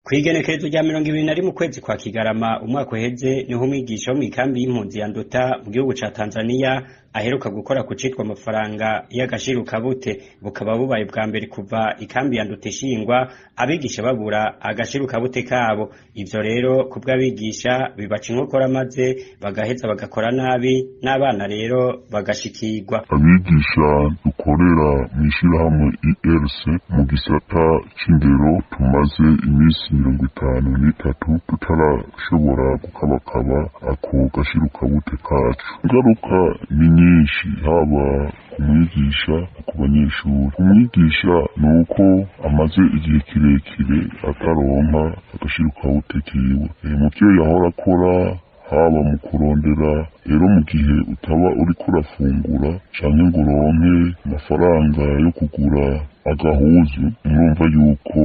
Kw'igenekerezo rya 21 ukwezi kwa Kigarama umwaka uheze, niho umwigisha wo mw'ikambi y'impunzi ya Nduta mu gihugu ca Tanzania aheruka gukora ku citwa amafaranga y'agashirukabute. Bukaba bubaye bwa mbere kuva ikambi ya Nduta ishingwa abigisha babura agashirukabute kabo. Ivyo rero kubw'abigisha bibaca inkokora, maze bagaheza bagakora nabi, n'abana rero bagashikirwa. Abigisha dukorera mw'ishirahamwe IRC mu gisata c'indero tumaze iminsi 53 tutarashobora gukabakaba ako gashirukabute kacu. Ingaruka ni nyinshi, haba ku mwigisha, ku banyeshuri. Ku mwigisha ni uko amaze igihe kirekire ataronka agashirukabute kiwe mu vyo yahora akora, haba mu kurondera. Rero mu gihe utaba uriko urafungura canke ngo uronke amafaranga yo kugura agahuzu, murumva yuko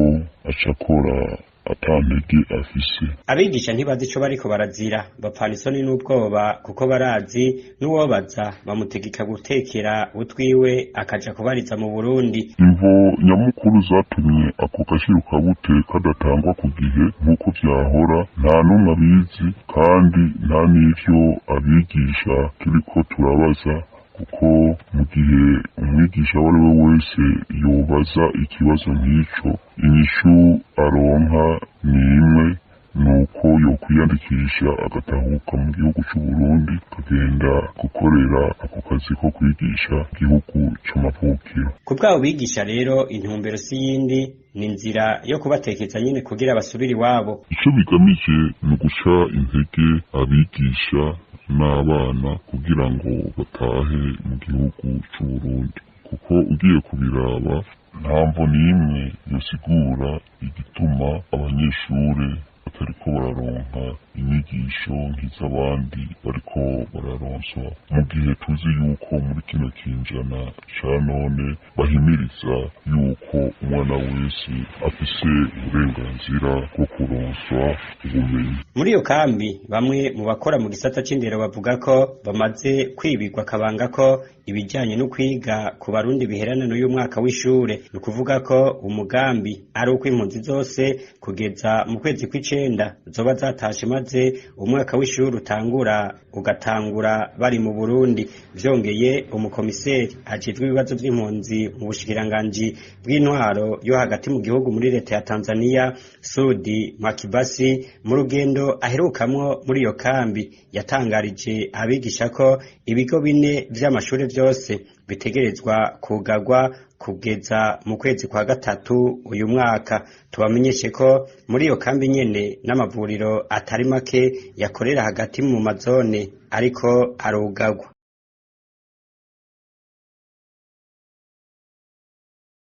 aca akora ata ntege afise. Abigisha ntibazi ico bariko barazira, bapfana isoni n'ubwoba, kuko barazi n'uwobaza bamutegeka gutekera utwiwe akaja kubariza mu Burundi. Imvo nyamukuru zatumye ako gashirukabute kadatangwa ku gihe nk'uko vyahora, nta n'umwe abizi, kandi nta n'ivyo abigisha turiko turabaza, kuko mu gihe umwigisha uwo ari we wese yobaza ikibazo nk'ico, inyishu aronka ni imwe: nuko yokwiyandikisha agatahuka mu gihugu c'Uburundi, akagenda gukorera ako kazi ko kwigisha igihugu c'amavukiro. Ku bw'abo bigisha rero, intumbero si yindi, ni inzira yo kubatekeza nyene kugira basubire iwabo. Ico bigamije ni uguca intege abigisha n'abana kugira ngo batahe mu gihugu c'Uburundi, kuko ugiye kubiraba nta mvo n'imwe yosigura igituma abanyeshure batariko bararonka inyigisho nk'iz'abandi bariko bararonswa, mu gihe tuzi yuko muri kino kinjana ca none bahimiriza yuko umwana wese afise uburenganzira bwo kuronswa ubumenyi. Muri iyo kambi, bamwe mu bakora mu gisata c'indero bavuga ko bamaze kwibirwa akabanga ko ibijanye no kwiga ku Barundi biherana n'uyu mwaka w'ishure. Ni ukuvuga ko umugambi ari uko impunzi zose kugeza mu kwezi kw'icenda zoba zatashe, maze umwaka w'ishure utangura ugatangura bari mu Burundi. Vyongeye, umukomiseri ajejwe ibibazo vy'impunzi mu bushikiranganji bw'intwaro yo hagati mu gihugu muri leta ya Tanzania, Sudi Mwakibasi, mu rugendo aherukamwo muri iyo kambi, yatangarije abigisha ko ibigo bine vy'amashure vyose bitegerezwa kugarwa kugeza mu kwezi kwa gatatu uyu mwaka. Tubamenyeshe ko muri iyo kambi nyene n'amavuriro atari make yakorera hagati mu mazone ariko arugarwa.